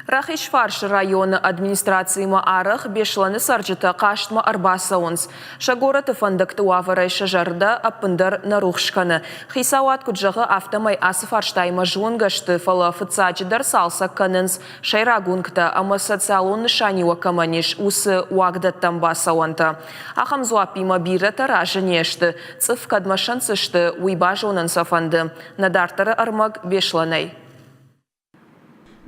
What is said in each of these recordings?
Рахизфарсы районы администрацимӕ арӕх Беслӕны цӕрджытӕ хъастмӕ ӕрбацӕуынц. Сӕ горӕты фӕндӕгты уавӕрӕй сӕ зӕрдӕ ӕппындӕр нӕ рухс кӕны. Хицауад куыд зӕгъы, афтӕмӕй ацы фарстаимӕ зонгӕ сты, фӕлӕ фыццаджыдӕр цалцӕг кӕнынц сӕйраг уынгтӕ ӕмӕ социалон нысаниуӕг кӕмӕн ис, уыцы уагдӕттӕм бацӕуӕнтӕ. Ахӕм дзуаппимӕ бирӕтӕ разы не сты. Цъыф кӕдмӕ сӕнддзысты, уый базонын сӕ фӕнды. Нӕ дарддӕры ӕрмӕг Беслӕнӕй.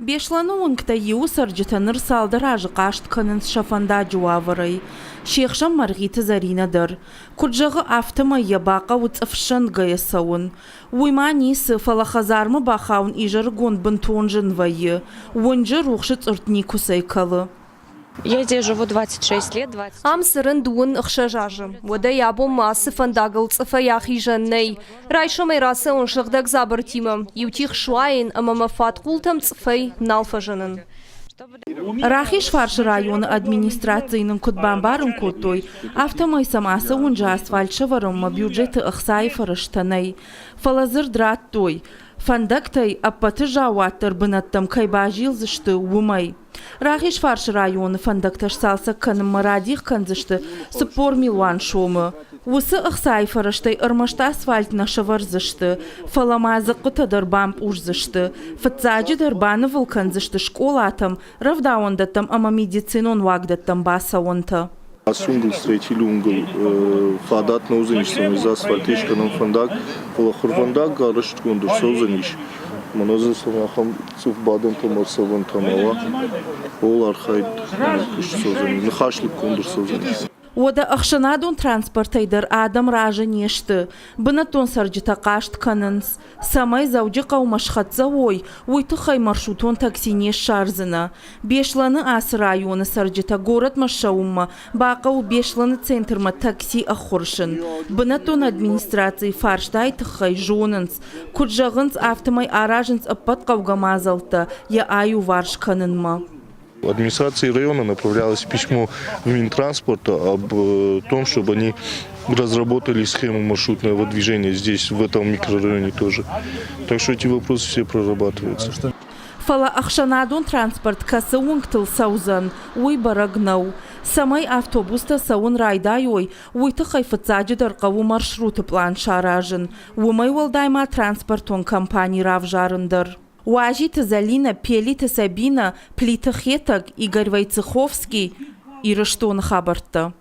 Беслӕны уынгтӕй иуы цӕрджытӕ ныр цалдӕр азы хъаст кӕнынц сӕ фӕндаджы уавӕрӕй. Се хсӕн Мӕргъиты Зӕринӕ дӕр. Куыд зӕгъы, афтӕмӕй йӕ бахъӕуы цъыфссӕндгӕйӕ цӕуын. Уый ма ницы, фӕлӕ хӕдзармӕ бахауын изӕрыгон бынтон зын вӕййы. Уынджы рухсы цъыртт никуыцӕй кӕлы. Я здесь живу 26 лет. 20... Ам цӕрын дыууын ӕхсӕз азы. Уӕдӕй абонмӕ ацы фӕндагыл цъыфӕй ахизӕн нӕй. Райсомӕй рацӕуын сыгъдӕг дзабыртимӕ. Иу тигъ суайын ӕмӕ мӕ фадхъултӕм цъыфӕй нал фӕзынын. Рахизфарсы районы администрацийы нын куыд бамбарын кодтой, афтӕмӕй сӕм ацы уынджы асфальт сӕвӕрынмӕ бюджеты ӕхцайы фӕрӕзтӕ нӕй. Фӕлӕ дзырд радтой, фӕндӕгтӕй ӕппӕты заууатдӕр бынӕттӕм кӕй базилдзысты, уымӕй. Рахизфарсы районы фӕндӕгтӕ сцалцӕг кӕнынмӕ радих кӕндзысты 40 милуан сомы. Уыцы ӕхцайы фӕрӕзтӕй ӕрмӕст асфальт нӕ сӕвӕрдзысты, фӕлӕ ма дзыхъхъытӕ дӕр бампъуздзысты. Фыццаджыдӕр банывыл кӕндзысты скъолатӕм, рӕвдауӕндӕттӕм ӕмӕ медицинон уагдӕттӕм бацӕуӕнтӕ. Ацы уынгыл Строителы уынгыл фадат нӕ уыдзӕнис, цӕмӕй дзы асфальт искӕнӕм фӕндаг, фӕлӕ хуырвӕндаг арӕзтгонд ӕрцӕудзӕнис. Мӕнӕ дзы цӕмӕй ахӕм цъыфбадӕнтӕ ӕмӕ ӕрцӕвӕнтӕ ма уа, ууыл архайд куыст цӕудзӕни, ныхас лыггонд ӕрцӕудзӕнис. Уӕдӕ ӕхсӕнадон транспортӕй дӕр адӕм разы не сты. Бынӕттон цӕрджытӕ хъаст кӕнынц, Цӕмӕй Дзӕуджыхъӕумӕ схӕццӕ уой, уый тыххӕй маршрутон такси не ссардзынӕ. Беслӕны ацы районы цӕрджытӕ горӕтмӕ ссӕуынмӕ бахъӕуы Беслӕны центрмӕ такси ӕххуырсын. Бынӕттон администрацийы фарстайы тыххӕй зонынц. Куыд зӕгъынц, афтӕмӕй аразынц ӕппӕт хъӕугӕ мадзӕлттӕ йӕ аиуварс кӕнынмӕ. Администрации района направлялось письмо в Минтранспорт об том, чтобы они разработали схему маршрутного движения здесь, в этом микрорайоне тоже. Так что эти вопросы все прорабатываются. Фӕлӕ ӕхсӕнадон транспорт кӕцы уынгтыл цӕудзӕн, уый бӕрӕг нӕу. Цӕмӕй автобустӕ цӕуын райдайой, уый тыххӕй фыццаджыдӕр хъӕуы маршруты пълан саразын. Уымӕй уӕлдай ма транспортон компани равзарын дӕр. Уазиты Зӕлинӕ, Пелиты Сабинӕ, Плиты Хетӕг, Игорь Войцеховский, Ирыстоны хабӕрттӕ.